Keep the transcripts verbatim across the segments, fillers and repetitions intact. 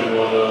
སྐུའི་རྨད་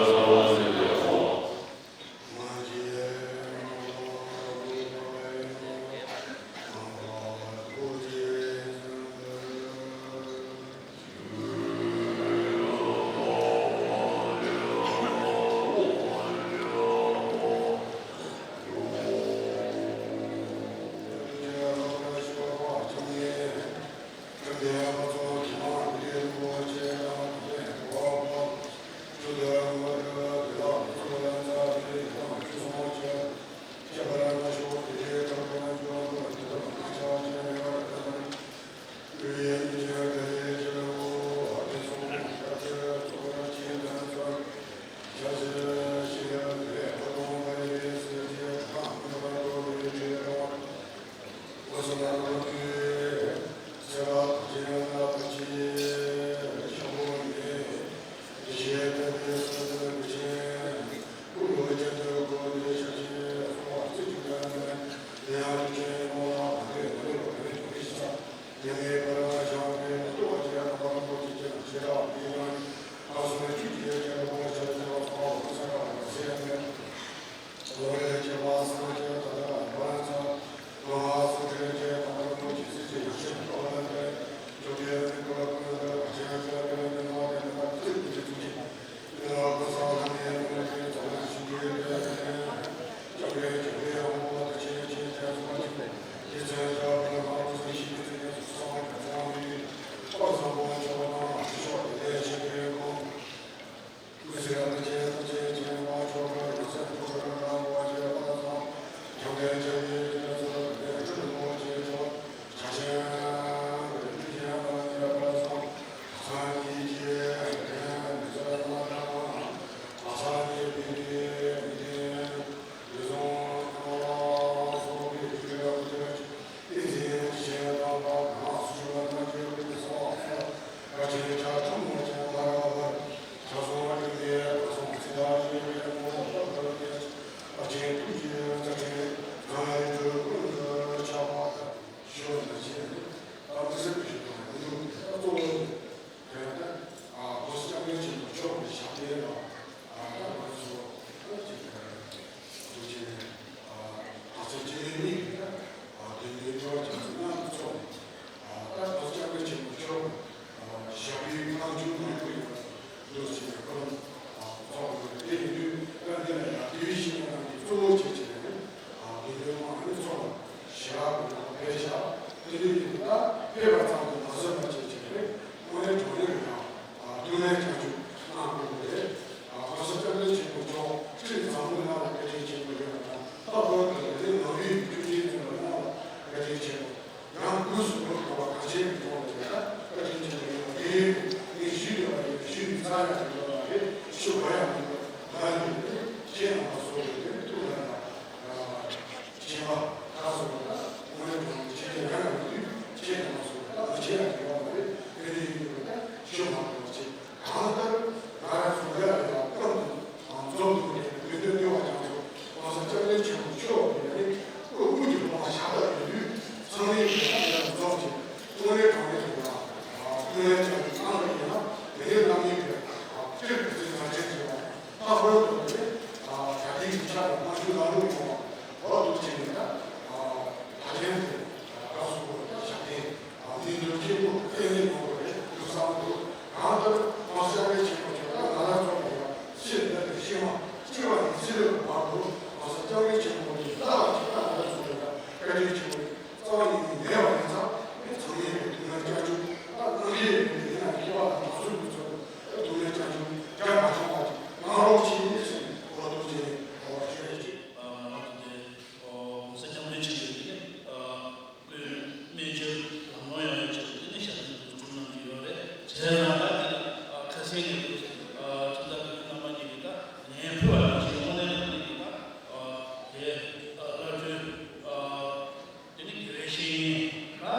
བྱུང་ལམ་ལྷོང་ཡོང་ཡག་ཆེད་དུ་དེ་ནས་ཞབས་བརྟན་དུ་སྒྲུབ་གནང་གི་ཡོད་རེད། བྱས་ཙང་ད་དེ་ལ་ཁ་སང་ནས་ཁྱིམ་བདག་གི་རྣམ་པ་གཉིས་ཀྱིས་ད་ལན་ཕུལ་བ་ནང་བཞིན་དངོས་གནས་དྲང་གནས་ཀྱི་ད་དེ་བླ་སྤྲུལ་དེ་ནི་དགེ་བའི་བཤེས་གཉེན་ད་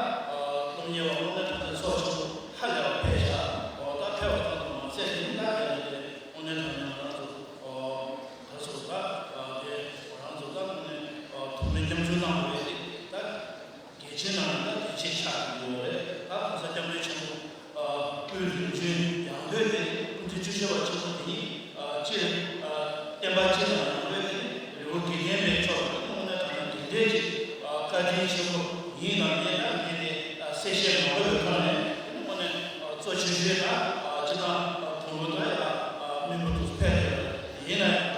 སློབ་གཉེར་བ་དངོས་གནས་དྲང་གནས་ཚོགས་ཆེན་པོ་ཧ་ལས་པ་ཕེབས་ཤག་ད་ཕེབས་པ་ཙམ་དུ་མ་ཟད་དེ་ནི་ད་དེ་ལ་དེ་དངོས་གནས་དྲང་གནས་ང་རང་ཚོ་ད་སོ་ད་དེ་ང་རང་ཚོ་ད་དངོས་གནས་ཐོག་མའི་སྐྱབས་འཇུག་གནང་བ་རེད། ད་གལ་ཆེན་ནང་ནས་ད་གལ་ཆེ་ཆགས་ཀྱི་ཡོད་རེད། ད་གོང་ས་སྐྱབས་མགོན་ཆེན་པོ་སྐུའི་རིམ་བྱོན་ཡང་སྟོད་དེ་སྐུ་ཕྲེང་བཅུ་བཞི་པ་ཆེན་པོ་དེ་ཉིད་ བསྟན་པ་སྤྱི་དང་ཡང་སྒོས་དེ་ནི་རི་བོ་དགེ་ལྡན་པའི་ཕྱོགས་ལ་དངོས་གནས་དྲང་གནས་དེ་འདྲའི་ཅིག་བཀའ་དྲིན་ཆེན་པོ་ཡིན་ལ། ངས་ད་ངས་དེ་གསལ་བཤད་མང་པོ་ཡོད་ཀྱང་ནས་དངོས་གནས་གཙོ་ཆེ་ཤོས་ད་སྤྱི་བཏང་བོན་པོ་དང་ཡང་མི་བོ་དུ་ཕེབས་ཡོད། ཡིན་ན་ཡང་